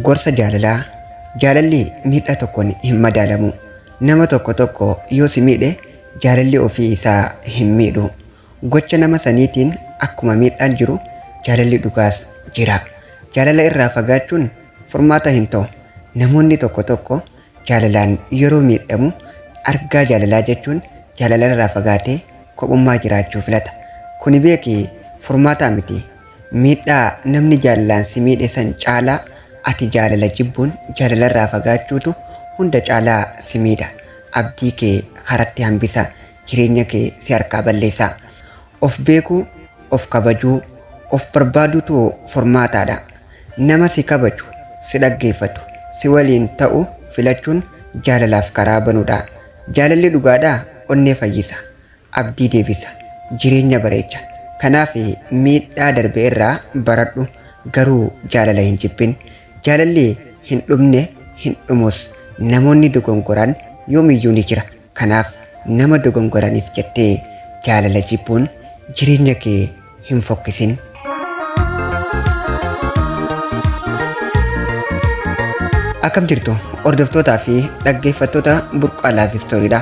Gorsa jaalalaa. Jaalalli miidhaa tokkoon hin madaalamu. Nama tokko tokko yoo si miidhe jaalalli ofii isaa hin miidhu. Gocha nama saniitiin akkuma miidhaan jiru jaalalli dhugaas jira. Jaalala irraa fagaachuun furmaata hin ta'u. Namoonni tokko tokko jaalalaan yeroo miidhamu argaa jaalalaa jechuun jaalala irraa fagaatee kophummaa jiraachuu filata. Kuni beeki furmaataa miti. Miidhaa namni jaalalaan si miidhe san caalaa ati jaalala jibbuun jaalala irraa fagaachuutu hunda caalaa si miidha. Abdii kee karatti hambisa, jireenya kee si harkaa balleessa. Of beekuu, of kabajuu, of barbaaduutu furmaataadha. Nama si kabaju, si dhaggeeffatu, si waliin ta'u filachuun jaalalaaf karaa banuudha. Jaalalli dhugaadhaa onnee fayyisa. Abdii deebisa. Jireenya bareecha. Kanaaf miidhaa darbe irraa baradhu, garuu jaalala hin jibbin. Jaalalli hin dhumne hin dhumus. Namoonni dogongoran yoomiyyuu ni jira. Kanaaf nama dogongoraniif jettee jaalala jibbuun jireenya kee hin fokkisin. Akkam jirtu hordoftootaa fi dhaggeeffattoota Burqaa Laaf Istooriidha.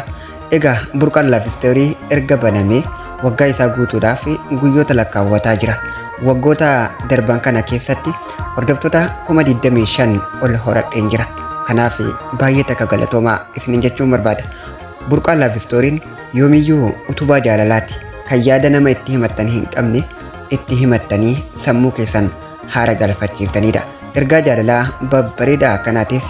Egaa Burqaan Laaf Istoorii erga banamee waggaa isaa guutuudhaaf guyyoota lakkaawwataa jira. Waggoota darban kana keessatti hordoftoota 25,000 ol horadheen jira. Kanaaf baay'ee takka galatoomaa isiniin jechuun barbaada. Burqaan Laaf Istooriin yoomiyyuu utubaa jaalalaati. Kan yaada nama itti himattan hin qabne itti himattanii sammuu keessan haara galfachiiftanidha. Ergaa jaalalaa babbareedaa akkanaatis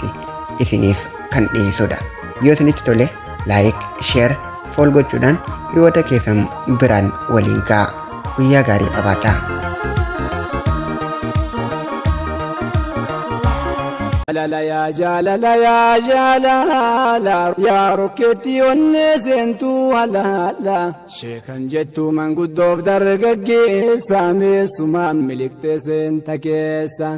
isiniif kan dhiyeessudha. Yoo isinitti tole like, share, follow gochuudhaan hiriyoota keessan biraan waliin ga'a. Guyyaa gaarii qabaadhaa. Jaalala yaa jaalala yaa jaalala yaa rokkeetti onnee seentuu halaala sheekan jettuu manguddoof dargaggeessa meessumaan miliqxee seenta keessa.